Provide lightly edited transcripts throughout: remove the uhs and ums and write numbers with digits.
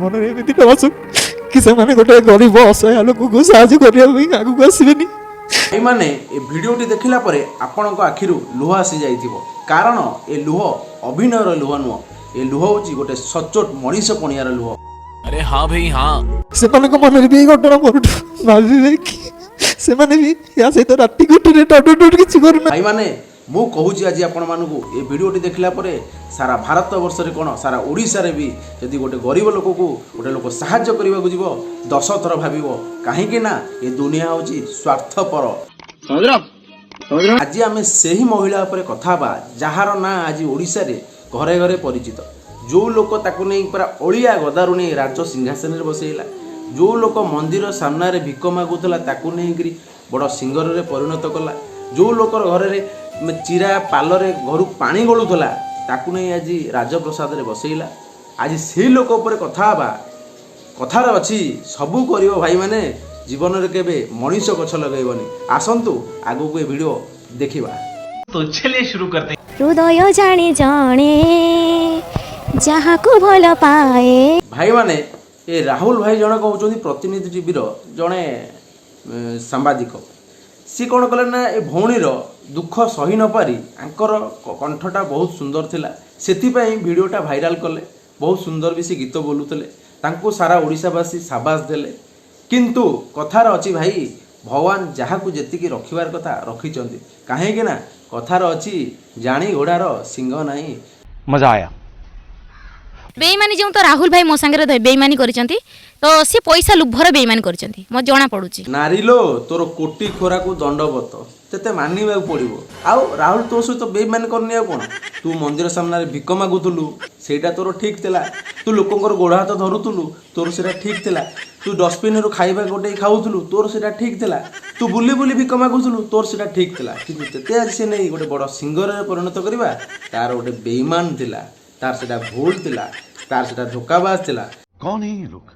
ମନରେ ଏମିତି ଆସୁ କି ସେମାନେ ଗୋଟେ ଗରିବ ଅସହାୟ ଲୋକକୁ ସାହାଯ୍ୟ କରିବା ପାଇଁ ଆଗକୁ ଆସିବେନି। ଭାଇମାନେ, ଏ ଭିଡ଼ିଓଟି ଦେଖିଲା ପରେ ଆପଣଙ୍କ ଆଖିରୁ ଲୁହ ଆସିଯାଇଥିବ, କାରଣ ଏ ଲୁହ ଅଭିନୟର ଲୁହ ନୁହଁ। ଏ ଲୁହ ହେଉଛି ଗୋଟେ ସଚୋଟ ମଣିଷ ପଣିଆର ଲୁହ। अरे हाँ भाई हाँ। ସେମାନଙ୍କ ମନରେ ବି ଏଇ ଘଟଣା ପରଠୁ ଭାବିବେ କି ସେମାନେ ବି ୟା ସହିତ ରାତି ଗୋଟେରେ ଡଟ ଡଟ କିଛି କରୁନା। ଭାଇମାନେ, ମୁଁ କହୁଛି ଆଜି ଆପଣମାନଙ୍କୁ, ଏ ଭିଡ଼ିଓଟି ଦେଖିଲା ପରେ ସାରା ଭାରତ ବର୍ଷରେ କ'ଣ, ସାରା ଓଡ଼ିଶାରେ ବି ଯଦି ଗୋଟେ ଗରିବ ଲୋକକୁ ଗୋଟେ ଲୋକ ସାହାଯ୍ୟ କରିବାକୁ ଯିବ, 10 ଥର ଭାବିବ। କାହିଁକି ନା ଏ ଦୁନିଆ ହେଉଛି ସ୍ୱାର୍ଥପର। ଆଜି ଆମେ ସେହି ମହିଳା ଉପରେ କଥା ହେବା, ଯାହାର ନାଁ ଆଜି ଓଡ଼ିଶାରେ ଘରେ ଘରେ ପରିଚିତ। ଯେଉଁ ଲୋକ ତାକୁ ନେଇ ପୁରା ଅଳିଆ ଗଦାରୁ ନେଇ ରାଜ ସିଂହାସନରେ ବସେଇଲା, ଯେଉଁ ଲୋକ ମନ୍ଦିର ସାମ୍ନାରେ ଭିକ ମାଗୁଥିଲା ତାକୁ ନେଇକରି ବଡ଼ ସିଙ୍ଗରରେ ପରିଣତ କଲା, ଯେଉଁ ଲୋକର ଘରରେ ଚିରା ପାଲରେ ଘରୁ ପାଣି ଗଳୁଥିଲା ତାକୁ ନେଇ ଆଜି ରାଜପ୍ରସାଦରେ ବସେଇଲା, ଆଜି ସେଇ ଲୋକ ଉପରେ କଥା ହେବା। କଥାରେ ଅଛି, ସବୁ କରିବ ଭାଇମାନେ, ଜୀବନରେ କେବେ ମଣିଷ ଗଛ ଲଗାଇବନି। ଆସନ୍ତୁ, ଆଗକୁ ଏ ଭିଡ଼ିଓ ଦେଖିବା। तो चलिए शुरू करते हैं। ହୃଦୟ ଜାଣେ ଜଣେ ଯାହାକୁ ଭଲ ପାଏ। ଭାଇମାନେ, ଏ ରାହୁଲ ଭାଇ ଜଣକ ହେଉଛନ୍ତି ପ୍ରତିନିଧି ଟିଭିର ଜଣେ ସାମ୍ବାଦିକ। ସିଏ କ'ଣ କଲେ ନା, ଏ ଭଉଣୀର ଦୁଃଖ ସହି ନପାରି, ଆଙ୍କର କଣ୍ଠଟା ବହୁତ ସୁନ୍ଦର ଥିଲା, ସେଥିପାଇଁ ଭିଡ଼ିଓଟା ଭାଇରାଲ କଲେ। ବହୁତ ସୁନ୍ଦର ବି ସେ ଗୀତ ବୋଲୁଥିଲେ। ତାଙ୍କୁ ସାରା ଓଡ଼ିଶାବାସୀ ସାବାସ ଦେଲେ। କିନ୍ତୁ କଥାରେ ଅଛି ଭାଇ, ଭଗବାନ ଯାହାକୁ ଯେତିକି ରଖିବାର କଥା ରଖିଛନ୍ତି। କାହିଁକି ନା କଥାରେ ଅଛି, ଜାଣି ଘୋଡ଼ାର ଶିଙ୍ଗ ନାହିଁ। मजा आया। ବେଇମାନି ଯେଉଁ ତ ରାହୁଲ ଭାଇ ମୋ ସାଙ୍ଗରେ ବେଇମାନି କରିଛନ୍ତି, ତ ସେ ପଇସା ଲୋଭର ବେଇମାନି କରିଛନ୍ତି, ମୋତେ ଜଣା ପଡୁଛି। ନାରିଲୋ, ତୋର କୋଟି ଖୋରାକୁ ଦଣ୍ଡବତ, ତତେ ମାନିବାକୁ ପଡ଼ିବ। ଆଉ ରାହୁଲ ତୋ ସହିତ ବେଇମାନି କରିନି ଆଉ କ'ଣ? ତୁ ମନ୍ଦିର ସାମ୍ନାରେ ଭିକ ମାଗୁଥିଲୁ, ସେଇଟା ତୋର ଠିକ୍ ଥିଲା। ତୁ ଲୋକଙ୍କର ଗୋଡ଼ ହାତ ଧରୁଥିଲୁ, ତୋର ସେଇଟା ଠିକ୍ ଥିଲା। ତୁ ଡଷ୍ଟବିନରୁ ଖାଇବା ଗୋଟେଇ ଖାଉଥିଲୁ, ତୋର ସେଇଟା ଠିକ୍ ଥିଲା। ତୁ ବୁଲି ବୁଲି ଭିକ ମାଗୁଥିଲୁ, ତୋର ସେଇଟା ଠିକ୍ ଥିଲା। କିନ୍ତୁ ତତେ ଆଜି ସେ ନେଇ ଗୋଟେ ବଡ଼ ସିଙ୍ଗରରେ ପରିଣତ କରିବା ତାର ଗୋଟେ ବେଇମାନ ଥିଲା, ତାର ସେଇଟା ଭୁଲ ଥିଲା, ତାର ସେଇଟା ଧୋକାବାଜ ଥିଲା। कौन है ये लोग?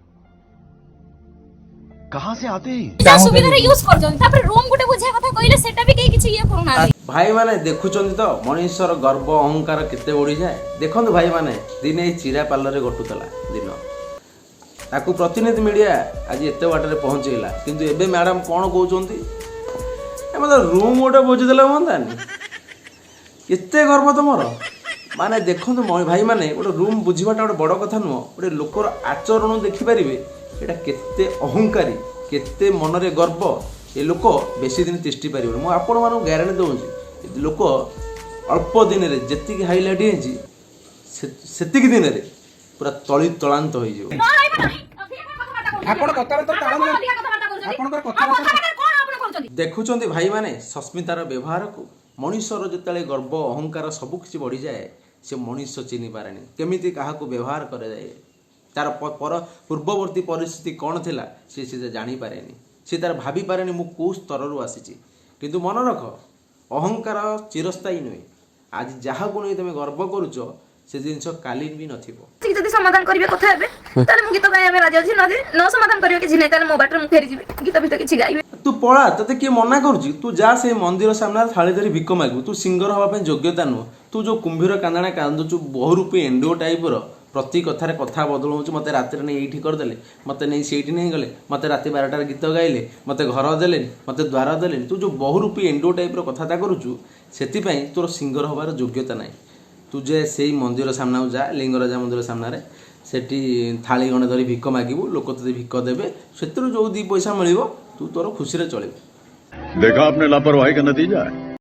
कहां से आते हैं ये? ସୁବିଧାରେ ୟୁଜ କରୁଛନ୍ତି। ତାପରେ ରୁମ୍ ଗୋଟେ ବୁଝିବା କଥା କହିଲେ ସେଟା ବି କେହି କିଛି ଇଏ କରୁନାହାନ୍ତି। ଭାଇମାନେ, ଦେଖୁଛନ୍ତି ତ ମଣିଷର ଗର୍ବ ଅହଙ୍କାର କେତେ ବଢ଼ିଯାଏ? ଦେଖନ୍ତୁ ଭାଇମାନେ, ଦିନେ ଏଇ ଚିରା ପାଲରେ ଘଟୁଥିଲା ଦିନ, ତାକୁ ପ୍ରତିନିଧି ମିଡ଼ିଆ ଆଜି ଏତେ ବାଟରେ ପହଞ୍ଚେଇଲା। କିନ୍ତୁ ଏବେ ମ୍ୟାଡ଼ାମ୍ କ'ଣ କହୁଛନ୍ତି? ଏ ମୋତେ ରୁମ୍ ଗୋଟେ ବୁଝିଦେଲେ ହୁଅନ୍ତାନି? ଏତେ ଗର୍ବ ତମର? ମାନେ ଦେଖନ୍ତୁ ଭାଇମାନେ, ଗୋଟେ ରୁମ୍ ବୁଝିବାଟା ଗୋଟେ ବଡ଼ କଥା ନୁହଁ। ଗୋଟେ ଲୋକର ଆଚରଣ ଦେଖିପାରିବେ, ଏଇଟା କେତେ ଅହଙ୍କାରୀ, କେତେ ମନରେ ଗର୍ବ। ଏ ଲୋକ ବେଶୀ ଦିନ ତିଷ୍ଠି ପାରିବନି। ମୁଁ ଆପଣମାନଙ୍କୁ ଗ୍ୟାରେଣ୍ଟି ଦେଉଛି, ଏ ଲୋକ ଅଳ୍ପ ଦିନରେ ଯେତିକି ହାଇଲାଇଟ୍ ହେଇଛି, ସେତିକି ଦିନରେ ପୁରା ତଳି ତଳାନ୍ତ ହେଇଯିବ। ଆପଣ କଥାବାର୍ତ୍ତା ତାଳ ଆପଣଙ୍କର କଥାବାର୍ତ୍ତା। ଦେଖୁଛନ୍ତି ଭାଇମାନେ ସସ୍ମିତାର ବ୍ୟବହାରକୁ? ମଣିଷର ଯେତେବେଳେ ଗର୍ବ ଅହଙ୍କାର ସବୁ କିଛି ବଢ଼ିଯାଏ, ସେ ମଣିଷ ଚିହ୍ନି ପାରେନି କେମିତି କାହାକୁ ବ୍ୟବହାର କରାଯାଏ। ତାର ପର ପୂର୍ବବର୍ତ୍ତୀ ପରିସ୍ଥିତି କ'ଣ ଥିଲା, ସେ ସେ ଜାଣିପାରେନି। ସେ ତାର ଭାବିପାରେନି ମୁଁ କେଉଁ ସ୍ତରରୁ ଆସିଛି। କିନ୍ତୁ ମନେ ରଖ, ଅହଙ୍କାର ଚିରସ୍ଥାୟୀ ନୁହେଁ। ଆଜି ଯାହାକୁ ନେଇ ତୁମେ ଗର୍ବ କରୁଛ, ସେ ଜିନିଷ କାଲି ବି ନଥିବ। ଯଦି ସମାଧାନ କରିବେ କଥା ହେବେ, ତାହେଲେ ମୁଁ ଗୀତ ଗାଇବା ପାଇଁ ରାଜି ଅଛି। ଯଦି ନ ସମାଧାନ କରିବେ, କିଛି ନାହିଁ, ତାହେଲେ ମୋ ବାଟରେ ମୁଁ ଫେରିଯିବି। ଗୀତ ଫିତ କିଛି ଗାଇବେ। ତୁ ପଳା, ତତେ କିଏ ମନା କରୁଛି? ତୁ ଯା, ସେଇ ମନ୍ଦିର ସାମ୍ନାରେ ଥାଳି ଧରି ଭିକ ମାଗିବୁ। ତୁ ସିଙ୍ଗର ହବା ପାଇଁ ଯୋଗ୍ୟତା ନୁହଁ। ତୁ ଯୋଉ କୁମ୍ଭୀର କାନ୍ଦଣା କାନ୍ଦୁଛୁ, ବହୁରୂପୀ ଏଣ୍ଡୁଅ ଟାଇପର, ପ୍ରତି କଥାରେ କଥା ବଦଳାଉଛୁ। ମୋତେ ରାତିରେ ନେଇ ଏଇଠି କରିଦେଲେ, ମୋତେ ନେଇ ସେଇଠି ନେଇଗଲେ, ମୋତେ ରାତି 12ଟାରେ ଗୀତ ଗାଇଲେ, ମୋତେ ଘର ଦେଲେନି, ମୋତେ ଦ୍ୱାର ଦେଲେନି। ତୁ ଯୋଉ ବହୁରୂପୀ ଏଣ୍ଡୁଅ ଟାଇପର କଥାବାର୍ତ୍ତା କରୁଛୁ, ସେଥିପାଇଁ ତୋର ସିଙ୍ଗର ହବାର ଯୋଗ୍ୟତା ନାହିଁ। ତୁ ଯେ ସେଇ ମନ୍ଦିର ସାମ୍ନାକୁ ଯା, ଲିଙ୍ଗରାଜ ମନ୍ଦିର ସାମ୍ନାରେ ସେଠି ଥାଳି ଗଣେ ଧରି ଭିକ ମାଗିବୁ। ଲୋକ ତୋତେ ଭିକ ଦେବେ, ସେଥିରୁ ଯୋଉ ଦି ପଇସା ମିଳିବ, ତୁ ତୋର ଖୁସିରେ ଚଳିବୁ। देखा आपने लापरवाही का नतीजा है।